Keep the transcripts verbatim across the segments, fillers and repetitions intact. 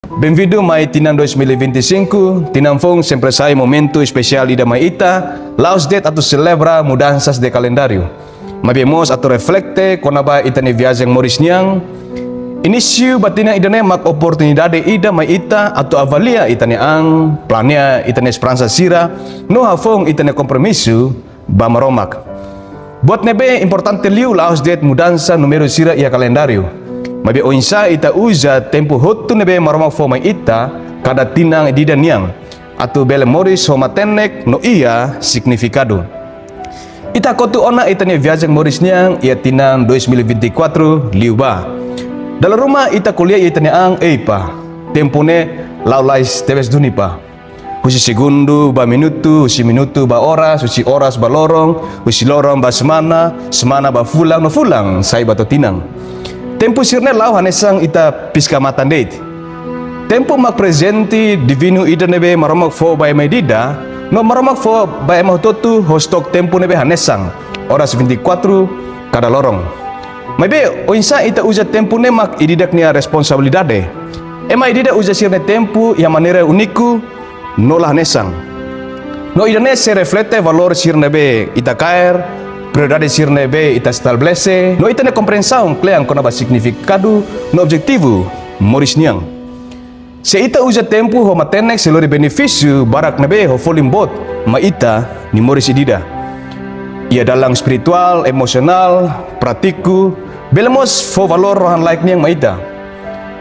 Benvindu mai tinan dois mil e vinte e cinco, tinan foun sempre sai momentu espesiál ida mai ita, la'ós de'it atu selebra mudansas de kalendáriu. Maibé mós atu reflete kona-ba ita-nia viajen moris nian. Inísiu ba tinan ida-ne'e mak oportunidade ida mai ita atu avalia ita-nia an, planeia ita-nia esperansa sira, no hafoun ita-nia kompromisu ba Maromak. Buat ne'ebé importante liu la'ós de'it mudansa númeru sira iha kalendáriu. Maibé oinsá ita uza tempu hotu ne'ebé Maromak fó mai ita kada tinan ida-idak nian, atu bele moris ho matenek no iha signifikadu. Ita kotu ona ita-nia viajen moris nian iha tinan dois mil e vinte e quatro liubá. Dala ruma ita ko'alia iha ita-nia an, ei pá, tempu ne'e la'o lalais tebes duni pá. Husi segundu ba minutu, husi minutu ba oras, husi oras ba loron, husi loron ba semana, semana ba fulan, no fulan sai ba to'o tinan. Tempu sira-ne'e la'o hanesan ita piska matan de'it. Tempu mak prezente divinu ida ne'ebé Maromak fó ba ema ida-idak, no Maromak fó ba ema hotu-hotu ho stok tempu ne'ebé hanesan, oras vinte e quatro kada loron. Maibé, oinsá ita uza tempu ne'e mak ida-idak nia responsabilidade. Ema ida-idak uza sira-nia tempu iha maneira úniku no la hanesan. No ida-ne'e sei reflete valór sira ne'ebé ita kaer, prioridade sira ne'ebé ita estabelese, no ita-nia komprensaun kle'an kona-ba signifikadu no objetivu moris nian. Se ita uza tempu ho matenek sei lori benefísiu barak ne'ebé ho folin boot mai ita-nia moris ida-idak. Iha dalan espirituál, emosionál, prátiku, bele mós fó valór rohan-laek nian mai ita.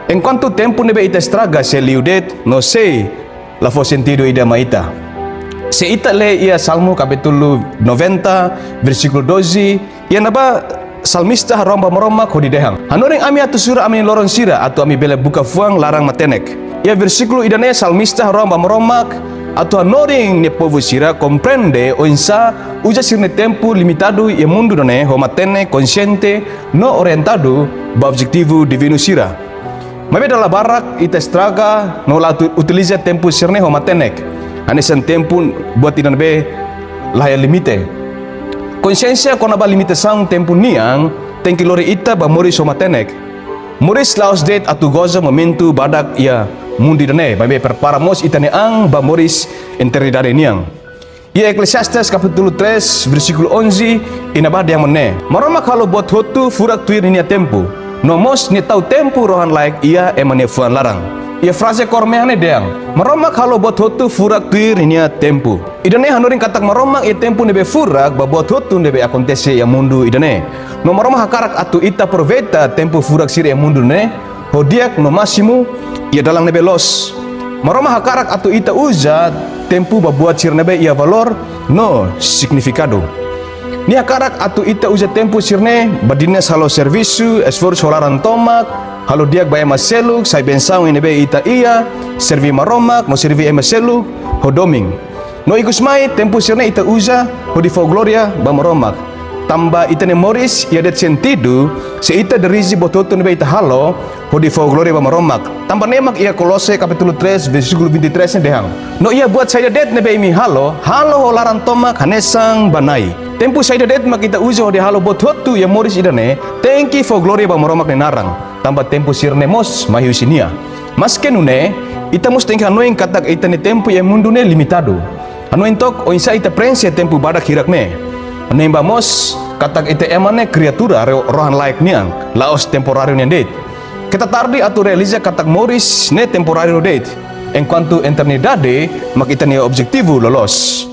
Enkuantu tempu ne'ebé ita estraga sei liu de'it no sei la fó sentidu ida mai ita. Se ita lee iha Salmu kapítulu noventa, versíkulu doze, iha ne'ebá salmista harohan ba Maromak hodi dehan: Hanorin ami atu sura ami-nia loron sira atu ami bele buka fuan laran matenek. Iha versíkulu ida-ne'e salmista harohan ba Maromak atu hanorin nia povu sira komprende oinsá uza sira-nia tempu limitadu iha mundu ida-ne'e ho matenek, konxiente no orientadu ba objetivu divinu sira. Maibé dala barak ita estraga no la utu-, utiliza tempu sira-ne'e ho matenek. Hanesan tempu buat ida ne'ebé la iha limite. Konxiénsia kona-ba limitasaun tempu nian tenke lori ita ba moris ho matenek. Moris la'ós de'it atu goza momentu badak iha mundu ida-ne'e, maibé prepara mós ita-nia an ba moris eternidade nian. Iha Eclesiastes kapítulu três, versíkulu onze, iha ne'ebá dehan nune'e: Maromak halo buat hotu furak tuir ninia tempu. No mós nia tau tempu rohan-laek iha ema nia fuan laran. Iha fraze kór mean ne'e dehan: Maromak halo buat hotu furak tuir ninia tempu. Ida-ne'e hanorin katak Maromak iha tempu ne'ebé furak ba buat hotu ne'ebé akontese iha mundu ida-ne'e. No Maromak hakarak atu ita aproveita tempu furak sira iha mundu ne'e ho di'ak no másimu iha dalan ne'ebé loos. Maromak hakarak atu ita uza tempu ba buat sira ne'ebé iha valór no signifikadu. Nia hakarak atu ita uza tempu sira-ne'e ba dinas halo servisu, esforsu ho laran tomak, halo di'ak ba ema seluk, sai bensaun iha ne'ebé ita iha, serví Maromak no serví ema seluk ho domin. No ikusmai tempu sira-ne'e ita uza hodi fó glória ba Maromak. Tanba ita-nia moris iha de'it sentidu se ita dirije buat hotu ne'ebé ita halo hodi fó glória ba Maromak. Tanba ne'e mak iha Kolose kapítulu três, versíkulu vinte e três ne'e dehan: No iha buat saida de'it ne'ebé imi halo, halo ho laran tomak hanesan ba Na'i. Tempu saida de'it mak ita uza hodi halo buat hotu iha moris ida-ne'e, tenke fó glória ba Maromak nia naran. Tanba tempu sira-ne'e mós mai husi Nia. Maske nune'e, ita mós tenke hanoin katak ita-nia tempu iha mundu ne'e limitadu. Hanoin took oinsá ita prenxe tempu badak hirak ne'e. Hanoin bá mós katak ita ema ne'e kriatura ro-, rohan-laek nian, la'ós temporáriu nian de'it. Keta tarde atu realiza katak moris ne'e temporáriu de'it, enkuantu eternidade mak ita-nia objetivu loloos.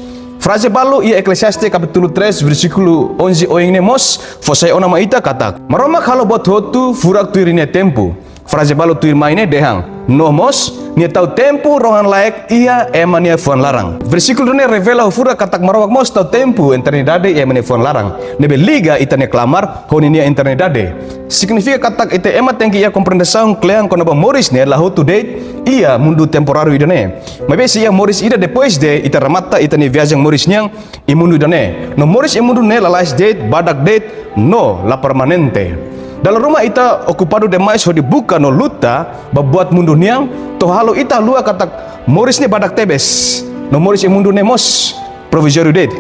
Fraze balu iha Eclesiastes kapítulu três, versíkulu onze oin ne'e mós fó sai ona mai ita katak Maromak halo buat hotu furak tuir nia tempu. Fraze balu tuirmai ne'e dehan: No mós, Nia tau tempu rohan-laek iha ema nia fuan laran. Versíkulu ne'e revela ho furak katak Maromak mós tau tempu eternidade iha ema nia fuan laran, ne'ebé liga ita-nia klamar ho ninia eternidade. Signifika katak ita ema tenke iha komprensaun kle'an kona-ba moris ne'e la hotu de'it iha mundu temporáriu ida-ne'e. Maibé sei iha moris ida depois de ita remata ita-nia viajen moris nian iha mundu ida-ne'e. No moris iha mundu ne'e lalais de'it, badak de'it, no la permanente. Dala ruma ita okupadu demais hodi buka no luta ba buat mundu nian, to'o halo ita haluha katak moris ne'e badak tebes. No moris iha mundu ne'e mós provizóriu de'it.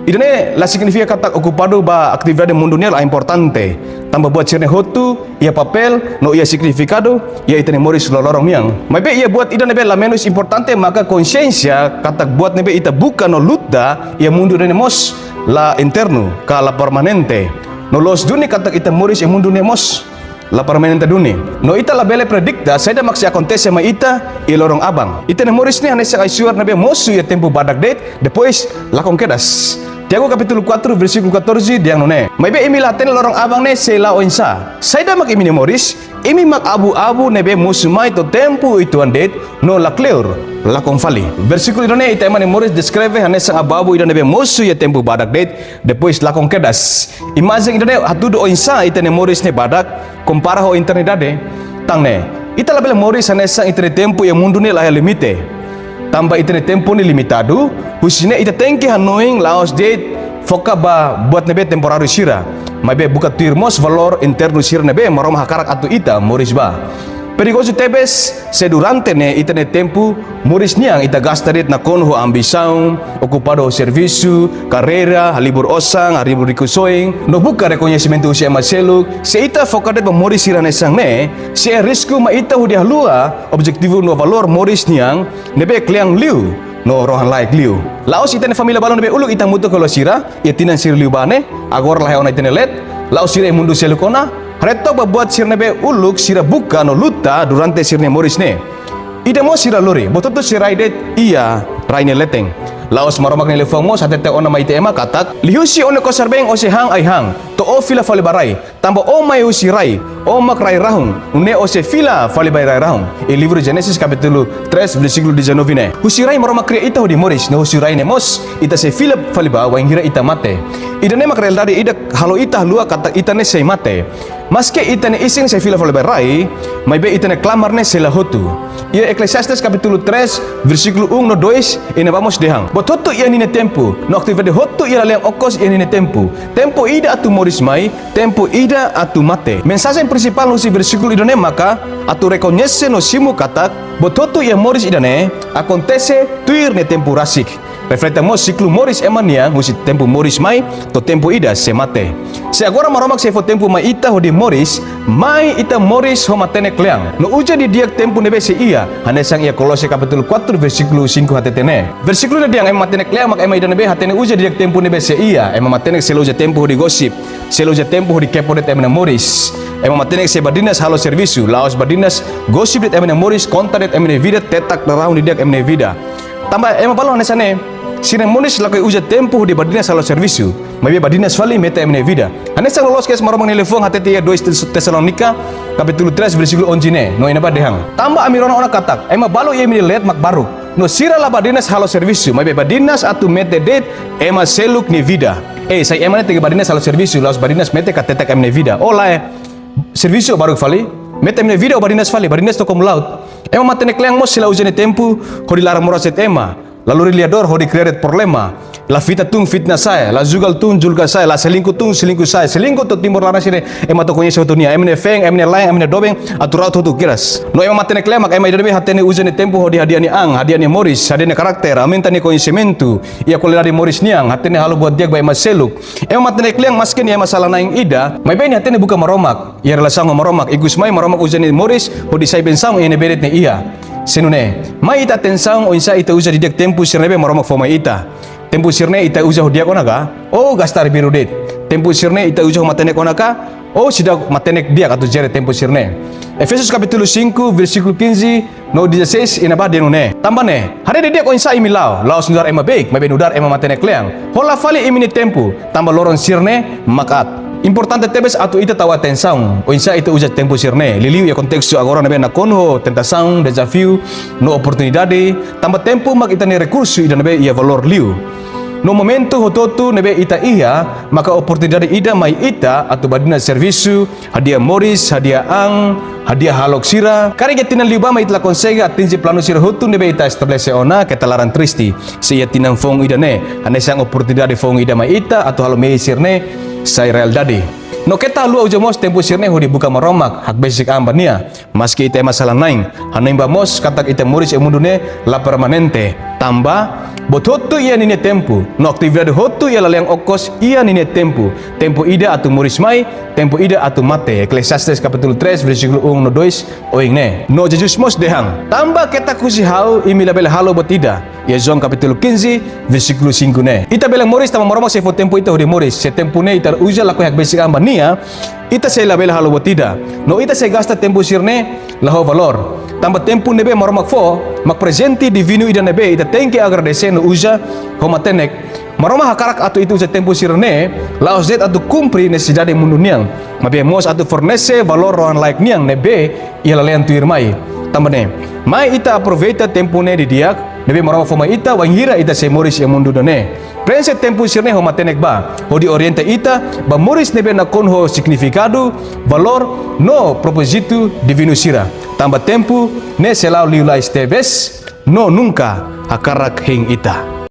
Ida-ne'e la signifika katak okupadu ba atividade mundu nian la importante. Tanba buat sira-ne'e hotu iha papél no iha signifikadu iha ita-nia moris loroloron nian. Maibé iha buat ida ne'ebé la menus importante maka konxiénsia katak buat ne'ebé ita buka no luta iha mundu ne'e mós la eternu, ka la permanente. No loos duni katak ita moris iha mundu ne'e mós la permanente duni. No ita labele predikta saida mak sei akontese mai ita iha loron aban. Ita-nia moris ne'e hanesan ai-suar ne'ebé mosu iha tempu badak de'it, depois lakon kedas. Tiago kapítulu quatro versíkulu catorze dehan nune'e: Maibé imi la hatene loron aban ne'e sei la'o oinsá. Saida mak imi-nia moris? Imi mak abu-abu ne'ebé mosu mai to'o tempu uitoan de'it no la kleur, lakon fali. Versíkulu ida-ne'e ita ema nia moris deskreve hanesan abu-abu ida ne'ebé mosu iha tempu badak de'it, depois lakon kedas. Imajen ida-ne'e hatudu oinsá ita-nia moris ne'e badak kompara ho eternidade. Tan ne'e, ita labele moris hanesan ita-nia tempu iha mundu ne'e la iha limite. Tanba ita-nia tempu ne'e limitadu, husi ne'e ita tenke hanoin la'ós de'it foka ba buat ne'ebé temporáriu sira, maibé buka tuir mós valór eternu sira ne'ebé Maromak hakarak atu ita moris ba. Perigozu tebes se durante ne'e ita-nia tempu moris nian ita gasta de'it nakonu ho ambisaun, okupadu ho servisu, karreira, halibur osan, halibur rikusoin, no buka rekoñesimentu husi ema seluk. Se ita foka de'it ba moris sira hanesan ne'e, sei iha risku mai ita hodi haluha objetivu no valór moris nian ne'ebé kle'an liu no rohan-laek liu. La'ós ita-nia família balun ne'ebé uluk ita hamutuk ho sira iha tinan sira liubá ne'e, agora la iha ona ita-nia leet, la'ós sira iha mundu seluk ona, haree took ba buat sira ne'ebé uluk sira buka no luta durante sira-nia moris ne'e. Ida mós sira lori, buat hotu sei rai de'it iha rai nia leten. La'ós Maromak nia liafuan mós hatete ona mai ita ema katak: Liuhusi ó-nia kosar-been ó sei han ai-han, to'o ó fila fali ba rai. Tanba ó mai husi rai, ó mak rai rahun, nune'e ó sei fila fali ba rai rahun. Iha livru Génesis kapítulu três versíkulu dezanove ne'e. Husi rai Maromak kria ita hodi moris, no husi rai ne'e mós ita sei fila fali ba wainhira ita mate. Ida-ne'e mak realidade ida halo ita haluha katak ita ne'e sei mate. Maske ita-nia isin sei fila fali ba rai, maibé ita-nia klamar ne'e sei la hotu. Iha Eclesiastes kapítulu três versíkulu um no dois, iha ne'ebá mós dehan: Buat hotu iha ninia tempu, no atividade hotu iha lalehan okos iha ninia tempu. Tempu ida atu moris mai, tempu ida atu mate. Mensajen prinsipál husi versíkulu ida-ne'e maka atu rekoñese no simu katak buat hotu iha moris ida-ne'e akontese tuir nia tempu rasik. Refleta mós siklu moris ema nian husi tempu moris mai to'o tempu ida sei mate. Se agora Maromak sei fó tempu mai ita hodi moris, mai ita moris ho matenek kle'an no uza didi'ak tempu ne'ebé sei iha, hanesan iha Kolose kapítulu quatro versíkulu cinco hatete ne'e. Versíkulu ida dehan ema matenek kle'an mak ema ida ne'ebé hatene uza didi'ak tempu ne'ebé sei iha. Ema matenek sei la uza tempu hodi gosip, sei la uza tempu hodi kepo de'it ema nia moris. Ema matenek sei badinas halo servisu, la'ós badinas gosip de'it ema nia moris, konta de'it ema nia vida, tetak rahun didi'ak ema nia vida. Tanba ema balun hanesan ne'e, sira-nia moris lakohi uza tempu hodi badinas halo servisu, maibé badinas fali mete ema nia vida. Hanesan loloos kedas Maromak nia liafuan hatete iha dois Tes-, Tesalónika kapítulu três versíkulu onze ne'e, no iha ne'ebá dehan: Tanba ami rona ona katak ema balu iha imi-nia leet mak baruk, no sira la badinas halo servisu, maibé badinas atu mete de'it ema seluk nia vida. Eh, sai ema ne'e tenke badinas halo servisu, la'ós badinas mete ka tetak ema nia vida. Ó lae, servisu ó baruk fali, mete ema nia vida ó badinas fali, badinas to'o komu laut. Ema matenek kle'an mós sei la uza nia tempu hodi laran moras de'it ema, la lori liadór hodi kria de'it problema, la fitnah tun fitnah sa'e, la julga tun julga sa'e, la selingkuh tun selingkuh sa'e, selingkuh to'o Timor laran sira-ne'e ema atu koñese hotu nia, ema nia feen, ema nia la'en, ema nia doben, atu ra'ut hotu kedas. No ema matenek kle'an mak ema ida ne'ebé hatene uza nia tempu hodi hadi'a nia an, hadi'a nia moris, hadi'a nia karakter, aumenta nia koñesimentu, iha kualidade moris nian, hatene halo buat di'ak ba ema seluk. Ema matenek kle'an maski nia ema sala-na'in ida, maibé nia hatene buka Maromak, iha relasaun ho Maromak, ikusmai Maromak uza nia moris hodi sai bensaun iha ne'ebé de'it nia iha. Se nune'e, mai ita atensaun oinsá ita uza didi'ak tempu sira ne'ebé Maromak fó mai ita. Tempu sira-ne'e ita uza ho di'ak ona ka, ou gasta arbiru de'it? Tempu sira-ne'e ita uza ho matenek ona ka, ou seidauk matenek di'ak atu jere tempu sira-ne'e? Efésios kapítulu cinco versíkulu quinze no dezasseis iha ne'ebá dehan nune'e: Tanba ne'e, haree didi'ak oinsá imi la'o, la'ós nu'udar ema beik, maibé nu'udar ema matenek kle'an. Hola fali imi-nia tempu, tanba loron sira-ne'e mak aat. Importante tebes atu ita tau atensaun oinsá ita uza tempu sira-ne'e, liuliu iha kontestu agora ne'ebé nakonu ho tentasaun, dezafiu, no oportunidade, tanba tempu mak ita-nia rekursu ida ne'ebé iha valór liu. No momentu hotu-hotu ne'ebé ita iha, maka oportunidade ida mai ita atu badinas servisu, hadi'a moris, hadi'a an, hadi'a hahalok sira. Karik iha tinan liubá mak ita la konsege atinje planu sira hotu ne'ebé ita estabelese ona, keta laran triste. Se iha tinan foun ida-ne'e, hanesan oportunidade foun ida mai ita atu halo mehi sira-ne'e sai realidade. No keta haluha uza mós tempu sira-ne'e hodi buka Maromak, hakbesik an ba Nia. Maski ita ema sala-na'in, hanoin ba mós katak ita moris iha mundu ne'e la permanente. Tanba buat hotu iha ninia tempu, no atividade hotu iha lalehan okos iha ninia tempu. Tempu ida atu moris mai, tempu ida atu mate. Eclesiastes capítulo três, versículo um no dois, ohin ne'e. No Jesus mós dehan: Tanba keta husi ha'u imi labele halo buat ida. Iha João capítulo quinze, versículo cinco ne'e. Ita bele moris tanba Maromak sei fó tempu ita hodi moris. Se tempu ne'e ita uza lakohi hakbesik an ba nia, ita sei labele halo buat ida. No ita sei gasta tempu sira-ne'e la ho valór. Tanba tempu ne'ebé Maromak fó mak prezente divinu ida ne'ebé ita tenke agradese no uza ho matenek. Maromak hakarak atu ita uza tempu sira-ne'e la'ós de'it atu kumpre nesesidade mundu nian, maibé mós atu fornese valór rohan-laek nian ne'ebé iha lalehan tuirmai. Tanba ne'e, mai ita aproveita tempu ne'e didi'ak ne'ebé Maromak fó mai ita wainhira ita sei moris iha mundu ida-ne'e. Preenxe tempu sira-ne'e ho matenek bá, hodi orienta ita ba moris ne'ebé nakonu ho signifikadu, valór no propózitu divinu sira. Tanba tempu ne'e selae liu lais tebes, no nunka hakarak hein ita.